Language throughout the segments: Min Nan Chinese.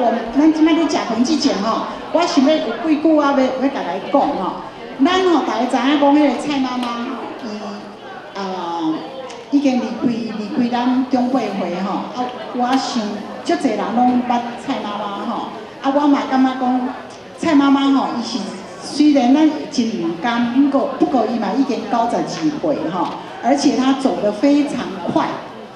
我咱這擺咧食飯之前吼，我想欲有幾句話欲欲共大家講吼。咱吼大家知影講，彼个蔡媽媽伊啊已經離開離開咱長輩會吼。啊，我想足濟人攏捌蔡媽媽吼。啊，我嘛感覺講蔡媽媽吼，伊是雖然咱真毋甘，不過伊嘛已經92歲吼，而且她走得非常快，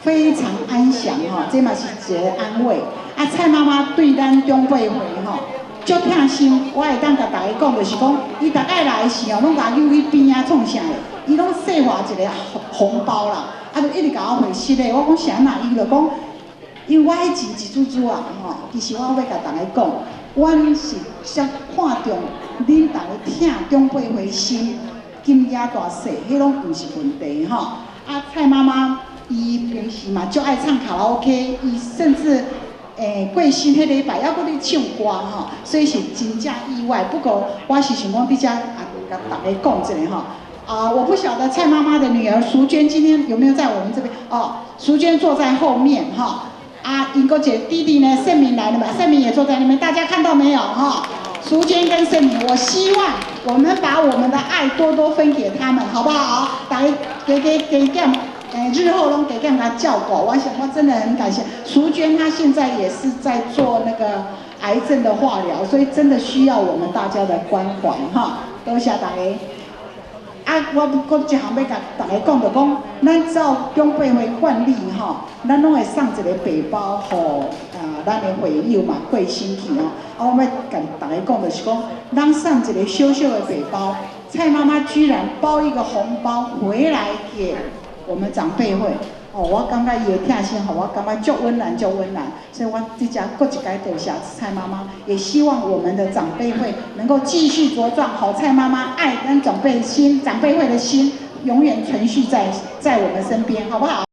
非常安詳吼，這嘛是一个安慰。啊，蔡媽媽對咱長輩會吼足疼心，我會當共大家講，就是講，伊逐擺來的時候，攏共我揪去邊仔創啥咧？伊攏細劃一个紅包啦，啊，就一直共我回息咧。我講啥啦？伊就講，因為我彼錢一注注啊，吼，其實我欲共大家講，阮是遮看重恁逐家疼長輩會心，金額大細，彼攏毋是問題吼。啊，蔡媽媽伊平時嘛足愛唱卡拉 OK，伊甚至過身彼禮拜猶閣咧唱歌吼，所以是真正意外。不過我是想講佇遮也共大家講一下吼。啊，我不曉得蔡媽媽的女兒淑娟今天有沒有在我們這邊？哦，淑娟坐在後面哈。啊，𪜶閣一个弟弟呢，盛明來了嘛？盛明也坐在那邊，大家看到沒有？哈，淑娟跟盛明，我希望我們把我們的愛多多分給他們，好不好？大家加加加減。日後攏加減共照顧，我想我真的很感謝淑娟，她現在也是在做那個癌症的化療，所以真的需要我們大家的關懷哈。多謝大家。啊，我閣一項欲共大家講，就講，咱照長輩會慣例吼，咱攏會送一个白包予啊，咱的會友嘛過身去吼。啊，我欲共大家講，就是講，咱送一个小小的白包，蔡媽媽居然包一個紅包回來給我們長輩會，哦，我感覺伊的疼心，予我感覺足溫暖，足溫暖。所以我佇遮閣一擺多謝蔡媽媽，也希望我們的長輩會能夠繼續茁壯，予蔡媽媽愛跟長輩心，長輩會的心永遠存續在我們身邊，好不好？